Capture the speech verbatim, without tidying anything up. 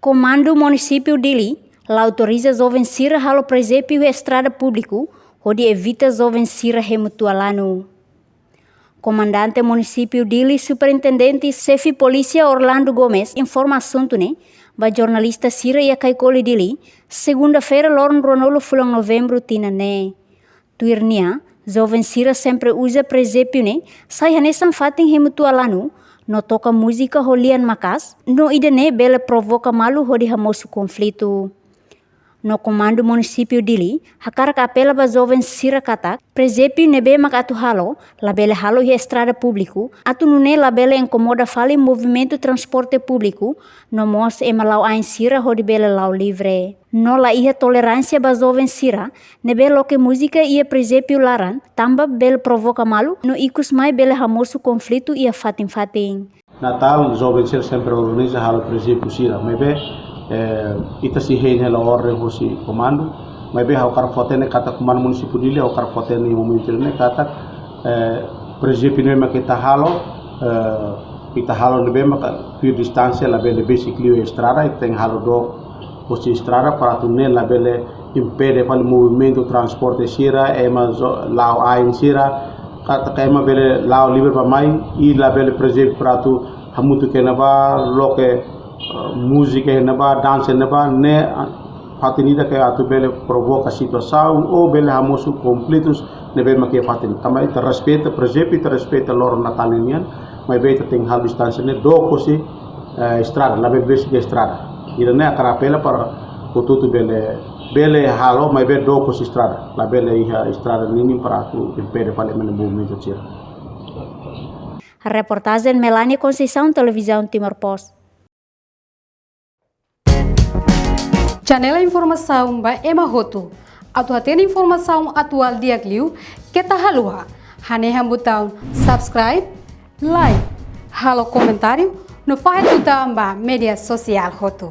Komandu Munisípiu Dili la autoriza joven sira halo presépiu iha estrada públiku, hodi evita joven sira hemu tua lanu. Komandante Munisípiu Dili, Superintendente Xefe Polísia Orlando Gomes, informa asuntu ne'e ba jornalista sira iha Kaikoli Dili, segunda-feira, loron ruanulu fulan Novembru tinan ne'e. Tuir nia, joven sira sempre uza presépiu ne'e sai hanesan fatin hemu tua lanu, no toka múzika ho lian maka'as, no ida-ne'e bele provoka malu hodi hamosu konflitu. No Komandu Munisípiu Dili hakarak apela ba joven sira katak presépiu ne'ebé mak atu halo, labele halo iha estrada públiku, atu nune'e labele inkomoda fali movimentu transporte públiku, no mós ema la'o ain sira hodi bele la'o livre. No la iha toleránsia ba joven sira ne'ebé loke múzika iha presépiu laran, tanba bele provoka malu, no ikus mai bele hamosu konflitu iha fatin-fatin. Natál, joven sira sempre organiza halo presépiu sira, maibé, eh, ita sei hein hela orden hosi komandu, maibé ha'u hakarak fó-hatene katak Komandu Munisípiu Dili, ha'u hakarak fó-hatene iha momentu ne'e katak, eh, presépiu ne'ebé mak ita halo, eh, ita halo ne'ebé mak tuir distánsia, labele besik liu estrada, ita tenke halo dook hosi estrada para atu nune'e labele impede fali movimentu transporte sira, ema jo-, la'o ain sira, katak ema bele la'o livre bá mai, i labele presépiu para atu hamutuk iha ne'ebá, loke, eh, múzika iha ne'ebá, dansa iha ne'ebá, ne'e, ah, fatin ida ke atu bele provoka situasaun, ou bele hamosu konflitus ne'ebé mak iha fatin. Tanba ita respeita presépiu, ita respeita loron Natál nian, maibé ita tenke halo distánsia ne'e dook hosi, eh, estrada, labele besik estrada. Ida-ne'e ha'u hakarak apela para hotu-hotu bele, bele halo, maibé dook hosi estrada, labele iha estrada ninin para atu impede fali ema nia movimentu sira. Reportajen Melania Conceição, Televizaun Timor Post. Janela informasaun ba ema hotu. Atu hatene informasaun atuál di'ak liu, keta haluha hanehan butaun subscribe, like, halo komentáriu, no fahe tutan ba média sosiál hotu.